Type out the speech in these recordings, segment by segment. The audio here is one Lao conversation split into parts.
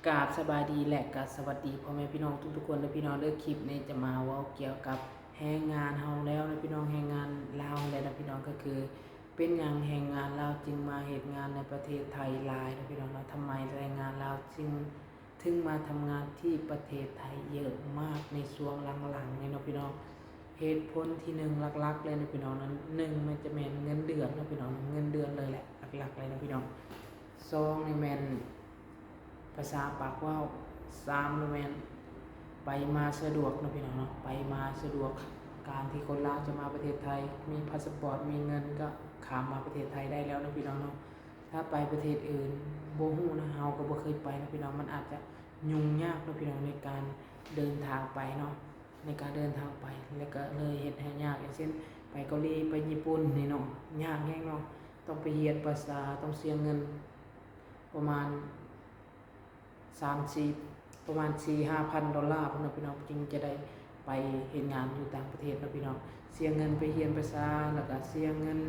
ກາບສະບາຍດີ ແລະ ກະສະຫວັດດີພໍ່ແມ່ພີ່ນ້ອງທຸກໆຄົນເດີພີ່ນ້ອງເດີ. ຄລິບນີ້ຈະມາເວົ້າກ່ຽວກັບແຮງງານເຮົາແລ້ວນະພີ່ນ້ອງ, ແຮງງານລາວແລ້ວນະພີ່ນ້ອງ. ກໍຄືເປັນຫຍັງແຮງງານລາວຈຶ່ງມາເຮັດງານໃນປະເທດໄທຫຼາຍນະພີ່ນ້ອງເນາະ? ທຳໄມແຮງງານລາວຈຶ່ງ ເຖິງມາທຳງານທີ່ປະເທດໄທເຍອະມາກໃນຊ່ວງຫຼັງໆນີ້ເນາະພີ່ນ້ອງ. ເຫດຜົນທີໜຶ່ງຫຼັກໆເລີຍເນາະພີ່ນ້ອງເນາະ, ໜຶ່ງແມ່ນຈະແມ່ນເງິນເດືອນເນາະພີ່ນ້ອງ, ເງິນເດືອນເລີຍແຫຼະ ຫຼັກໆເລີຍເນາະພີ່ນ້ອງ. ສອງນີ້ແມ່ນພາສາປາກເວົ້າ, ສາມນີ້ແມ່ນໄປມາສະດວກເນາະພີ່ນ້ອງເນາະ, ໄປມາສະດວກ. ການທີ່ຄົນລາວຈະມາປະເທດໄທ ມີພາສະປອດ ມີເງິນ ກໍຂ້າມມາປະເທດໄທໄດ້ແລ້ວເນາະພີ່ນ້ອງເນາະ. ຖ້າໄປປະເທດອື່ນ ບໍ່ຮູ້ນະ, ເຮົາກໍບໍ່ເຄີຍໄປເນາະພີ່ນ້ອງ, ມັນອາດຈະຫຍຸ້ງຍາກເນາະພີ່ນ້ອງ ໃນການເດີນທາງໄປເນາະ, ໃນການເດີນທາງໄປ ແລ້ວກໍເລີຍເຮັດໃຫ້ຍາກ. ຢ່າງເຊັ່ນ ໄປເກົາຫຼີ ໄປຍີ່ປຸ່ນນີ້ເນາະ, ຍາກແຮງເນາະ, ຕ້ອງໄປຮຽນພາສາ, ຕ້ອງເສຍເງິນປະມານ ສາມສີ່ ປະມານສີ່ຫ້າພັນດອນລາພຸ້ນເນາະພີ່ນ້ອງ, ຈຶ່ງຈະໄດ້ໄປເຮັດງານຢູ່ຕ່າງປະເທດເນາະພີ່ນ້ອງ. ເສຍເງິນໄປຮຽນພາສາ ແລ້ວກະເສຍເງິນ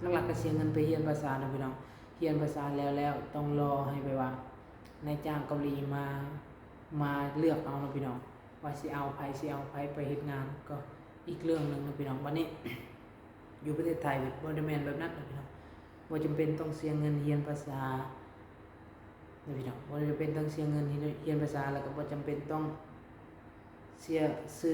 ຫຼັກໆກໍເສຍເງິນໄປຮຽນພາສາເນາະພີ່ນ້ອງ. ຮຽນພາສາແລ້ວ ແລ້ວຕ້ອງລໍໃຫ້ແບບວ່ານາຍຈ້າງເກົາຫຼີມາ ມາເລືອກເອົາເນາະພີ່ນ້ອງ ວ່າຊິເອົາໃຜ ຊິເອົາໃຜໄປເຮັດງານ ກໍອີກເລື່ອງໜຶ່ງເນາະພີ່ນ້ອງ. ບັດນີ້ຢູ່ປະເທດໄທບໍ່ໄດ້ແມ່ນແບບນັ້ນເນາະພີ່ນ້ອງ, ບໍ່ຈຳເປັນຕ້ອງເສຍເງິນຮຽນພາສາ ເນາະພີ່ນ້ອງ, ບໍ່ຈຳເປັນຕ້ອງເສຍເງິນຮຽນພາສາ ແລ້ວກໍບໍ່ຈຳເປັນຕ້ອງເສຍ ຊື້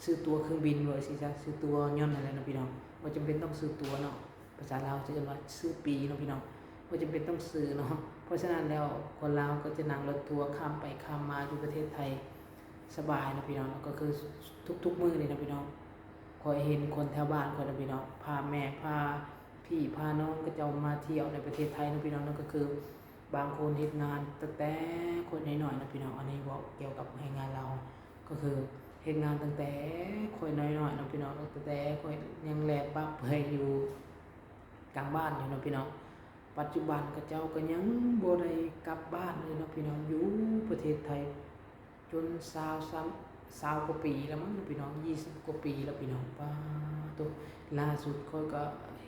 ຊື້ຕົ໋ວເຄື່ອງບິນ ວ່າຊີ້ຊະ, ຊື້ຕົ໋ວຍົນຫັ້ນແຫຼະເນາະພີ່ນ້ອງ. ບໍ່ຈຳເປັນຕ້ອງຊື້ຕົ໋ວເນາະ, ພາສາລາວຈະເອີ້ນວ່າຊື້ປີ້ເນາະພີ່ນ້ອງ, ບໍ່ຈຳເປັນຕ້ອງຊື້ເນາະ. ເພາະສະນັ້ນແລ້ວ ຄົນລາວກໍຈະນັ່ງລົດທົວຂ້າມໄປຂ້າມມາຢູ່ປະເທດໄທສະບາຍເນາະພີ່ນ້ອງ, ກໍຄືທຸກໆມື້ນີ້ເນາະພີ່ນ້ອງ. ຂ້ອຍເຫັນຄົນແຖວບ້ານຂ້ອຍເນາະພີ່ນ້ອງ ພາແມ່ ພາພີ່ ພານ້ອງເຂົາເຈົ້າມາທ່ຽວໃນປະເທດໄທເນາະພີ່ນ້ອງເນາະ, ກໍຄື ບາງຄົນເຮັດງານຕັ້ງແຕ່ຂ້ອຍນ້ອຍໆເນາະພີ່ນ້ອງ. ອັນນີ້ເວົ້າກ່ຽວກັບແຮງງານລາວ ກໍຄືເຮັດງານຕັ້ງແຕ່ຂ້ອຍນ້ອຍໆເນາະພີ່ນ້ອງ, ຕັ້ງແຕ່ຂ້ອຍຍັງແລ່ນປະເປືອຍຢູ່ກາງບ້ານຢູ່ເນາະພີ່ນ້ອງ. ປັດຈຸບັນເຂົາເຈົ້າກໍຍັງບໍ່ໄດ້ກັບບ້ານເລີຍເນາະພີ່ນ້ອງ, ຢູ່ປະເທດໄທຈົນຊາວ ຊາວກວ່າປີແລ້ວມັ້ງພີ່ນ້ອງ, ຊາວກວ່າປີແລ້ວພີ່ນ້ອງ. ປາໂຕ ລ່າສຸດຂ້ອຍກໍ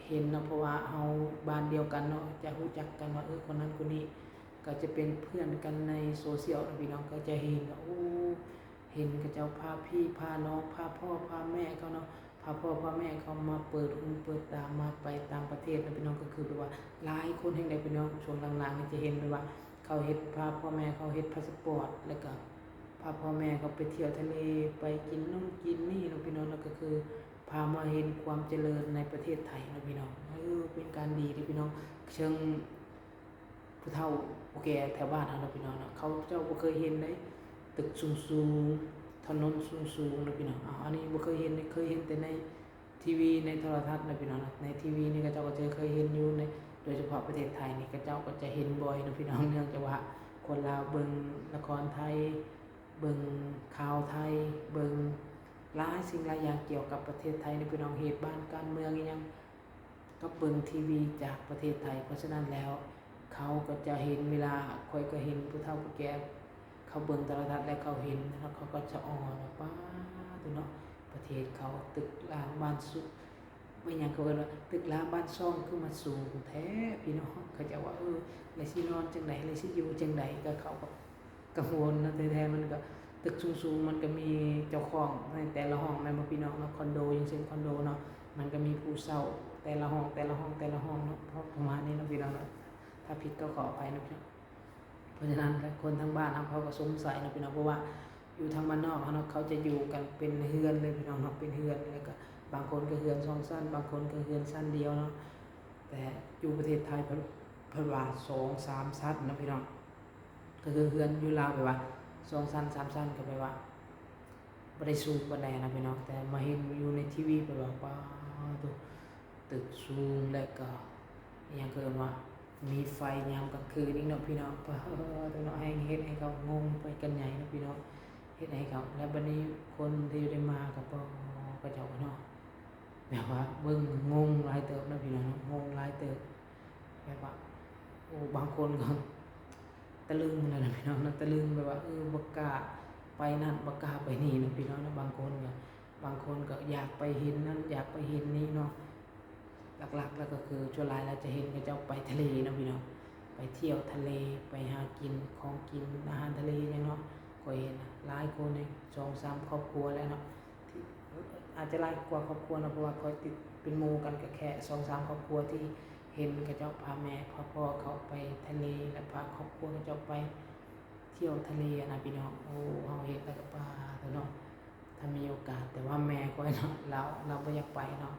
ເຫັນເນາະ, ເພາະວ່າເຮົາບ້ານດຽວກັນເນາະ, ຈະຮູ້ຈັກກັນວ່າ ເອີ ຄົນນັ້ນຄົນນີ້ ກໍຈະເປັນເພື່ອນກັນໃນໂຊຊຽວເນາະພີ່ນ້ອງ, ກໍຈະເຫັນວ່າ ໂອ້ ເຫັນເຂົາເຈົ້າພາພີ່ພານ້ອງ ພາພໍ່ພາແມ່ເຂົາເນາະ, ພາພໍ່ພາແມ່ເຂົາມາເປີດຫູເປີດຕາ ມາໄປຕ່າງປະເທດເນາະພີ່ນ້ອງ. ກໍຄືແບບວ່າຫຼາຍຄົນແຮງໃດພີ່ນ້ອງ, ຊ່ວງຫຼັງໆນີ້ຈະເຫັນແບບວ່າເຂົາເຮັດ ພາພໍ່ແມ່ເຂົາເຮັດພາສະປອດ ແລ້ວກໍພາພໍ່ແມ່ເຂົາໄປທ່ຽວທະເລ ໄປກິນໂນ່ນກິນນີ້ເນາະພີ່ນ້ອງ, ແລ້ວກໍຄືພາມາເຫັນຄວາມຈະເລີນໃນປະເທດໄທເນາະພີ່ນ້ອງ. ເອີ ເປັນການດີເດ້ພີ່ນ້ອງ, ເຊິ່ງ ຜູ້ເຖົ້າຜູ້ແກ່ແຖວບ້ານເຮົາເນາະພີ່ນ້ອງເນາະ, ເຂົາເຈົ້າບໍ່ເຄີຍເຫັນເດ້ ຕຶກສູງໆ ຖະໜົນສູງໆເນາະພີ່ນ້ອງ. ເອົາ ອັນນີ້ບໍ່ເຄີຍເຫັນເດ້, ເຄີຍເຫັນແຕ່ໃນທີວີ ໃນໂທລະທັດເນາະພີ່ນ້ອງເນາະ. ໃນທີວີນີ້ເຂົາເຈົ້າກໍຈະເຄີຍເຫັນຢູ່ໃນ ໂດຍສະເພາະປະເທດໄທນີ້ ເຂົາເຈົ້າກໍຈະເຫັນບ່ອຍເນາະພີ່ນ້ອງ, ເນື່ອງຈາກວ່າຄົນລາວເບິ່ງລະຄອນໄທ ເບິ່ງຂ່າວໄທ ເບິ່ງຫຼາຍສິ່ງຫຼາຍຢ່າງກ່ຽວກັບປະເທດໄທເນາະພີ່ນ້ອງ, ເຫດການການເມືອງອີ່ຫຍັງ ກໍເບິ່ງທີວີຈາກປະເທດໄທ. ເພາະສະນັ້ນແລ້ວ ເຂົາກໍຈະເຫັນ ເວລາ ຂ້ອຍກໍເຫັນຜູ້ເຖົ້າຜູ້ແກ່ເຂົາເບິ່ງໂທລະທັດ ແລ້ວເຂົາເຫັນ ແລ້ວເຂົາກໍສະອອນວ່າ ປາດໂທ້ເນາະ ປະເທດເຂົາ ຕຶກລາງບ້ານຊຸ ແມ່ນຫຍັງເຂົາເອີ້ນວ່າ ຕຶກລາງບ້ານຊ່ອງຄືມາສູງແທ້ ພີ່ນ້ອງ. ເຂົາເຈົ້າວ່າ ເອີ ແລ້ວຊິນອນຈັ່ງໃດ ແລ້ວຊິຢູ່ຈັ່ງໃດ ກໍເຂົາກໍ ກັງວົນເນາະ. ແທ້ໆມັນກໍ ຕຶກສູງໆມັນກໍມີເຈົ້າຂອງໃນແຕ່ລະຫ້ອງແມ່ນບໍ່ພີ່ນ້ອງເນາະ, ຄອນໂດ ຢ່າງເຊັ່ນຄອນໂດເນາະ ມັນກໍມີຜູ້ເຊົ່າແຕ່ລະຫ້ອງ ແຕ່ລະຫ້ອງ ແຕ່ລະຫ້ອງເນາະ, ປະມານນີ້ເນາະພີ່ນ້ອງເນາະ. ຖ້າຜິດກໍຂໍອະໄພເນາະພີ່ນ້ອງ. ເພາະສະນັ້ນ ຄົນທາງບ້ານເຮົາ ເຂົາກໍສົງໄສເນາະພີ່ນ້ອງ, ເພາະວ່າຢູ່ທາງບ້ານນອກເຮົາເນາະ ເຂົາຈະຢູ່ກັນເປັນເຮືອນເລີຍພີ່ນ້ອງເນາະ, ເປັນເຮືອນ ແລ້ວກໍບາງຄົນກໍເຮືອນສອງຊັ້ນ ບາງຄົນກໍເຮືອນຊັ້ນດຽວເນາະ. ແຕ່ຢູ່ປະເທດໄທເພິ່ນ ເພິ່ນວ່າສອງສາມຊັ້ນເນາະພີ່ນ້ອງ. ກໍຄືເຮືອນຢູ່ລາວແບບວ່າສອງຊັ້ນສາມຊັ້ນ ກໍແບບວ່າບໍ່ໄດ້ສູງປານໃດນະພີ່ນ້ອງ, ແຕ່ມາເຫັນຢູ່ໃນທີວີແບບວ່າ ປາໂທ້ ຕຶກສູງ ແລະກໍອີ່ຫຍັງເຂົາເອີ້ນວ່າມີໄຟຍາມກາງຄືນອີກເນາະພີ່ນ້ອງ. ປາໂທ້ເນາະ ແຮ່ງເຮັດໃຫ້ເຂົາງົງໄປກັນໃຫຍ່ເນາະພີ່ນ້ອງ, ເຮັດໃຫ້ເຂົາ ແລ້ວບັດນີ້ຄົນທີ່ໄດ້ມາກໍ ປາ ເຂົາເຈົ້າເນາະ ແບບວ່າເບິ່ງງົງຫຼາຍເຕີບເນາະພີ່ນ້ອງເນາະ, ງົງຫຼາຍເຕີບ. ແບບວ່າ ໂອ້ ບາງຄົນກໍຕະລຶງຫັ້ນແຫຼະພີ່ນ້ອງເນາະ, ຕະລຶງແບບວ່າ ເອີ ບໍ່ກ້າໄປນັ້ນ ບໍ່ກ້າໄປນີ້ເນາະພີ່ນ້ອງເນາະ. ບາງຄົນກໍ ບາງຄົນກໍຢາກໄປເຫັນນັ້ນ ຢາກໄປເຫັນນີ້ເນາະ. ຫຼັກໆແລ້ວກໍຄື ສ່ວນຫຼາຍແລ້ວຈະເຫັນເຂົາເຈົ້າໄປທະເລເນາະພີ່ນ້ອງ, ໄປ ໄປທ່ຽວທະເລ ໄປຫາກິນຂອງກິນ ອາຫານທະເລຫຍັງເນາະ. ຂ້ອຍເຫັນຫຼາຍຄົນເດ້ ສອງສາມຄອບຄົວແລ້ວເນາະ ທີ່ ອາດຈະຫຼາຍກວ່າຄອບຄົວເນາະ ເພາະວ່າຂ້ອຍຕິດເປັນໝູ່ກັນ ກໍແຄ່ສອງສາມຄອບຄົວທີ່ເຫັນເຂົາເຈົ້າພາແມ່ພາພໍ່ເຂົາໄປທະເລ ແລະ ພາຄອບຄົວເຂົາເຈົ້າໄປທ່ຽວທະເລຫັ້ນນະພີ່ນ້ອງ. ໂອ້ ເຮົາເຫັນແລ້ວກໍ ປາດໂທ້ເນາະ ຖ້າມີໂອກາດ ແຕ່ວ່າແມ່ຂ້ອຍເນາະ ລາວ ລາວບໍ່ຢາກໄປເນາະ.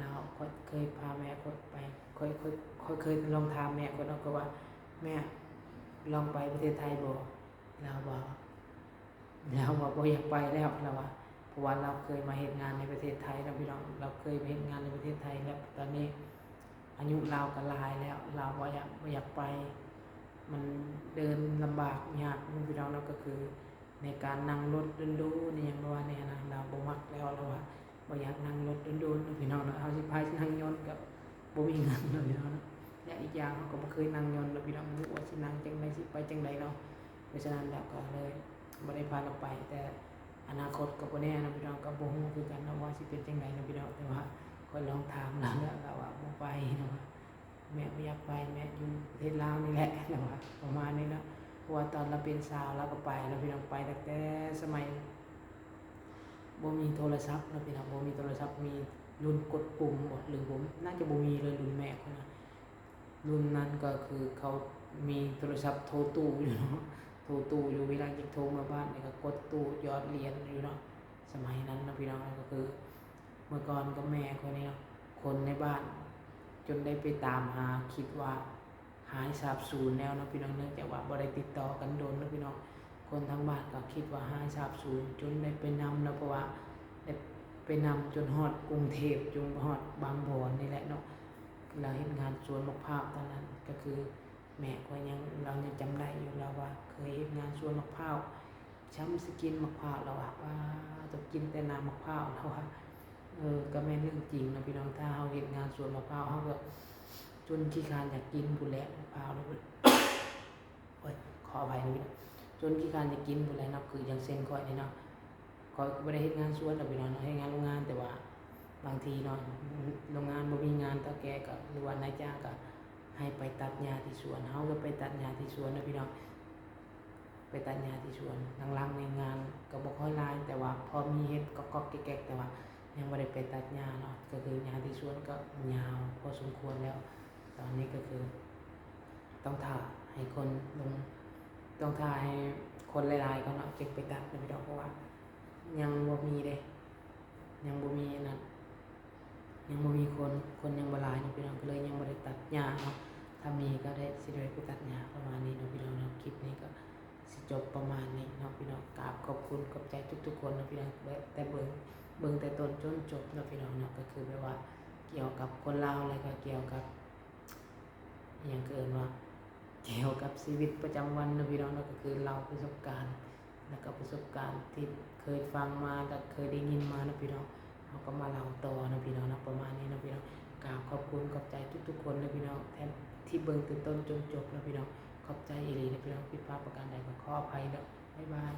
ລາວ ຂ້ອຍເຄີຍພາແມ່ຂ້ອຍໄປ ຂ້ອຍ ຂ້ອຍ ຂ້ອຍເຄີຍລອງຖາມແມ່ຂ້ອຍເນາະ ຂ້ອຍວ່າ ແມ່ ລອງໄປປະເທດໄທບໍ່? ລາວວ່າ ລາວວ່າບໍ່ຢາກໄປແລ້ວ ລາວວ່າ ເພາະວ່າລາວເຄີຍມາເຮັດງານໃນປະເທດໄທເນາະພີ່ນ້ອງ ລາວເຄີຍມາເຮັດງານໃນປະເທດໄທ ແລ້ວຕອນນີ້ອາຍຸລາວກໍຫຼາຍແລ້ວ ລາວບໍ່ຢາກ ບໍ່ຢາກໄປ ມັນເດີນລຳບາກຍາກເນາະພີ່ນ້ອງເນາະ ກໍຄືໃນການນັ່ງລົດດົນໆ ອີ່ຫຍັງປະມານນີ້ຫັ້ນນະ ລາວບໍ່ມັກແລ້ວ ລາວວ່າບໍ່ຢາກນັ່ງລົດດົນໆເນາະພີ່ນ້ອງເນາະ ເຮົາຊິພານັ່ງຍົນກໍບໍ່ມີເງິນເນາະພີ່ນ້ອງເນາະ ແລະ ອີກຢ່າງເຮົາກໍບໍ່ເຄີຍນັ່ງຍົນເນາະພີ່ນ້ອງ ບໍ່ຮູ້ວ່າຊິນັ່ງຈັ່ງໃດ ຊິໄປຈັ່ງໃດເນາະ. ເພາະສະນັ້ນແລ້ວກໍເລີຍບໍ່ໄດ້ພາລາວໄປ ແຕ່ອະນາຄົດກໍບໍ່ແນ່ເນາະພີ່ນ້ອງ ກໍບໍ່ຮູ້ຄືກັນເນາະວ່າຊິເປັນຈັ່ງໃດເນາະພີ່ນ້ອງ ແຕ່ວ່າຂ້ອຍລອງຖາມລາວແລ້ວ ລາວວ່າບໍ່ໄປເນາະ ແມ່ບໍ່ຢາກໄປ ແມ່ຢູ່ປະເທດລາວນີ້ແຫຼະ ລາວວ່າປະມານນີ້ເນາະ. ເພາະວ່າຕອນລາວເປັນສາວລາວກໍໄປເນາະພີ່ນ້ອງ ໄປຕັ້ງແຕ່ສະໄໝບໍ່ມີໂທລະສັບເນາະພີ່ນ້ອງ ບໍ່ມີໂທລະສັບ ມີລຸ້ນກົດປຸ່ມບໍ່ ຫຼືບໍ່ ໜ້າຈະບໍ່ມີເລີຍ ລຸ້ນແມ່ຂ້ອຍນະ. ລຸ້ນນັ້ນກໍຄືເຂົາມີໂທລະສັບໂທຕູ້ຢູ່ເນາະ ໂທຕູ້ຢູ່ ເວລາຢາກໂທເມືອບ້ານນີ້ກໍກົດຕູ້ຢອດຫຼຽນຢູ່ເນາະ ສະໄໝນັ້ນເນາະພີ່ນ້ອງ. ກໍຄືເມື່ອກ່ອນກັບແມ່ຂ້ອຍນີ້ເນາະ ຄົນໃນບ້ານຈົນໄດ້ໄປຕາມຫາ ຄິດວ່າຫາຍສາບສູນແລ້ວເນາະພີ່ນ້ອງ ເນື່ອງຈາກວ່າບໍ່ໄດ້ຕິດຕໍ່ກັນດົນເນາະພີ່ນ້ອງ. ຄົນທາງບ້ານກໍຄິດວ່າຫາຍສາບສູນ ຈົນໄດ້ໄປນຳເນາະ ເພາະວ່າໄດ້ໄປນຳຈົນຮອດກຸງເທບ ຈົນຮອດບາງບອນນີ້ແຫຼະເນາະ. ລາວເຮັດງານສວນໝາກພ້າວຕອນນັ້ນ ກໍຄືແມ່ຂ້ອຍຍັງ ລາວຍັງຈຳໄດ້ຢູ່ ລາວວ່າເຄີຍເຮັດງານສວນໝາກພ້າວ ຊ່ຳຊິກິນໝາກພ້າວ ລາວວ່າ ປາດໂທ້ ກິນແຕ່ນ້ຳໝາກພ້າວ ລາວວ່າ. ເອີ ກໍແມ່ນເລື່ອງຈິງເນາະພີ່ນ້ອງ ຖ້າເຮົາເຮັດງານສວນໝາກພ້າວ ເຮົາກໍຈົນຂີ້ຄ້ານຢາກກິນພຸ້ນແຫຼະ ໝາກພ້າວນີ້ ໂອ້ຍ ຂໍອະໄພເນາະພີ່ນ້ອງ ຈົນຂີ້ຄ້ານຢາກກິນພຸ້ນແຫຼະເນາະ. ຄືຢ່າງເຊັ່ນຂ້ອຍນີ້ເນາະ ຂ້ອຍກໍບໍ່ໄດ້ເຮັດງານສວນດອກພີ່ນ້ອງເນາະ ເຮັດງານໂຮງງານ ແຕ່ວ່າບາງທີເນາະ ໂຮງງານບໍ່ມີງານ ເຖົ້າແກ່ກໍ ຫຼືວ່ານາຍຈ້າງກໍໃຫ້ໄປຕັດຫຍ້າທີ່ສວນ ເຮົາກໍໄປຕັດຫຍ້າທີ່ສວນເນາະພີ່ນ້ອງ ໄປຕັດຫຍ້າທີ່ສວນ. ຫຼັງໆນີ້ງານກໍບໍ່ຄ່ອຍຫຼາຍ ແຕ່ວ່າພໍມີເຮັດກອກໆແກກໆ ແຕ່ວ່າຍັງບໍ່ໄດ້ໄປຕັດຫຍ້າເນາະ ກໍຄືຫຍ້າທີ່ສວນກໍຍາວພໍສົມຄວນແລ້ວ. ຕອນນີ້ກໍຄື ຕ້ອງຖ້າໃຫ້ຄົນລົງ ຕ້ອງຖ້າໃຫ້ຄົນຫຼາຍໆກ່ອນເນາະ ຈຶ່ງໄປຕັດເນາະພີ່ນ້ອງ ເພາະວ່າຍັງບໍ່ມີເດ້ ຍັງບໍ່ມີອັນນັ້ນ ຍັງບໍ່ມີຄົນ ຄົນຍັງບໍ່ຫຼາຍເນາະພີ່ນ້ອງ ກໍເລີຍຍັງບໍ່ໄດ້ຕັດຫຍ້າເນາະ. ຖ້າມີກໍໄດ້ ຊິໄດ້ໄປຕັດຫຍ້າ ປະມານນີ້ເນາະພີ່ນ້ອງເນາະ. ຄລິບນີ້ກໍຊິຈົບປະມານນີ້ເນາະພີ່ນ້ອງ ກາບຂອບຄຸນຂອບໃຈທຸກໆຄົນເນາະພີ່ນ້ອງ ແຕ່ເບິ່ງ ເບິ່ງແຕ່ຕົ້ນຈົນຈົບເນາະພີ່ນ້ອງເນາະ. ກໍຄືແບບວ່າກ່ຽວກັບຄົນລາວ ແລ້ວກໍກ່ຽວກັບ ອີ່ຫຍັງ ເອີ້ນວ່າ ກ່ຽວກັບຊີວິດປະຈຳວັນເນາະພີ່ນ້ອງເນາະ ກໍຄືເລົ່າປະສົບການ ແລ້ວກໍປະສົບການທີ່ເຄີຍຟັງມາ ແລະ ເຄີຍໄດ້ຍິນມາເນາະພີ່ນ້ອງ ເຮົາກໍມາເລົ່າຕໍ່ເນາະພີ່ນ້ອງເນາະ ປະມານນີ້ເນາະພີ່ນ້ອງ. ກາບຂອບຄຸນຂອບໃຈທຸກໆຄົນເນາະພີ່ນ້ອງ ແຕ່ທີ່ເບິ່ງແຕ່ຕົ້ນຈົນຈົບເນາະພີ່ນ້ອງ ຂອບໃຈອີ່ຫຼີເນາະພີ່ນ້ອງ. ຜິດພາດປະການໃດກໍຂໍອະໄພເນາະ ບາຍບາຍ.